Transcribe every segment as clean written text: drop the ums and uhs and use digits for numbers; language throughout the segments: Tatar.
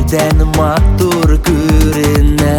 Гөлләрдән матур күренә.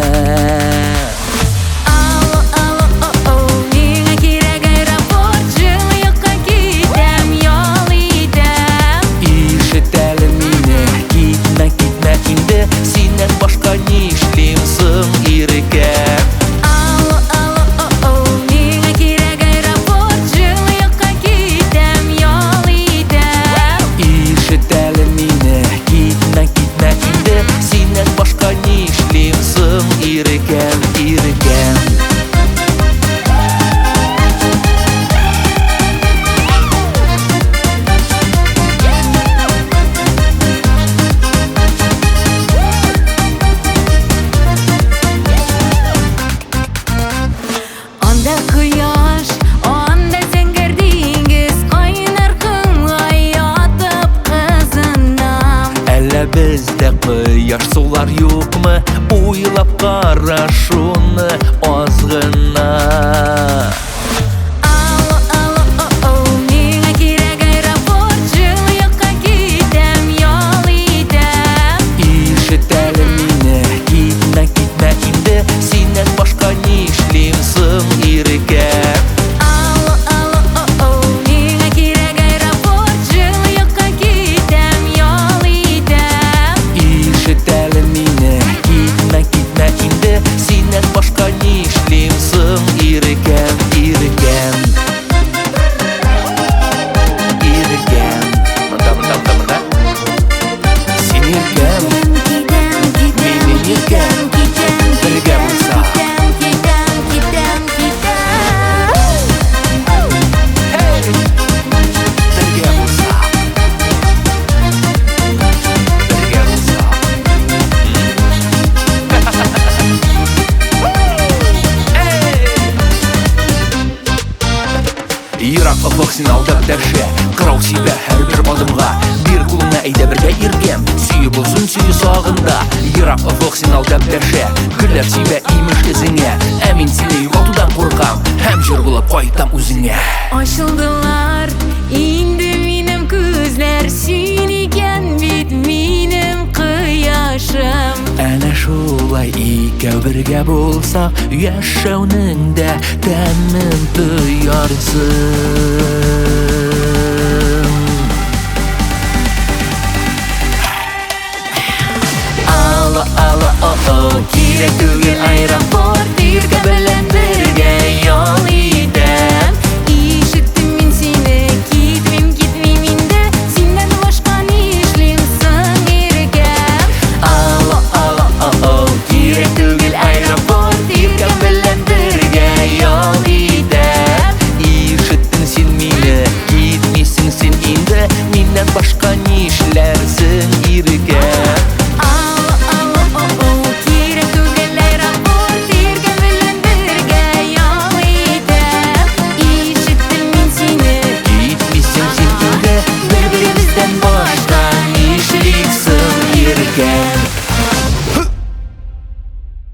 Алло, алло, о-о, миңа кирәк аэропорт, җылы якка китәм, ял итәм. Ишет әле мине, китмә, китмә инде, синнән башка нишлим соң, иркәм? Алло, алло, о-о, миңа кирәк аэропорт, җылы якка китәм, ял итәм. Ишет әле мине, китмә, китмә инде, синнән башка нишлим соң, иркәм, иркәм? Анда кояш, анда зәңгәр диңгез, кайнар комга ятып кызынам. Әллә бездә кояш сулар юкмы? Уйлап кара шуны аз гына. Алло, алло, о-о, миңа кирәк аэропорт, җылы якка китәм, ял итәм. Ишет әле мине, китмә, китмә инде, синнән башка нишлим соң, иркәм? Алло, алло, о-о, миңа кирәк аэропорт, җылы якка китәм, ял итәм. Ишет әле мине, китмә, китмә инде, синнән башка нишлим соң, иркәм, иркәм? Иркәм. Монда, монда, монда, монда. Син иркәм, Китәм, китәм, минем иркәм. китәм, Бергә булсак. китәм, китәм, китәм, китәм. Бергә булсак. Бергә булсак. Ерак офык син алдап дәшә, кырау сибә һәрбер адымга. Бир кулыңны, әйдә бергә, иркәм, сөю булсын сөю сагында. Ерак офык син алдап дәшә, гөлләр сибә имеш эзеңә. Ә мин сине югалтудан куркам һәм җыр булып кайтам үзеңә. Ачылдылар инде минем күзләр, син икән бит минем кояшым. Әнә шулай икәү бергә булсак, яшәүнең дә тәмен тоярсың. Алло, алло, о-о, кирәк түгел аэропорт.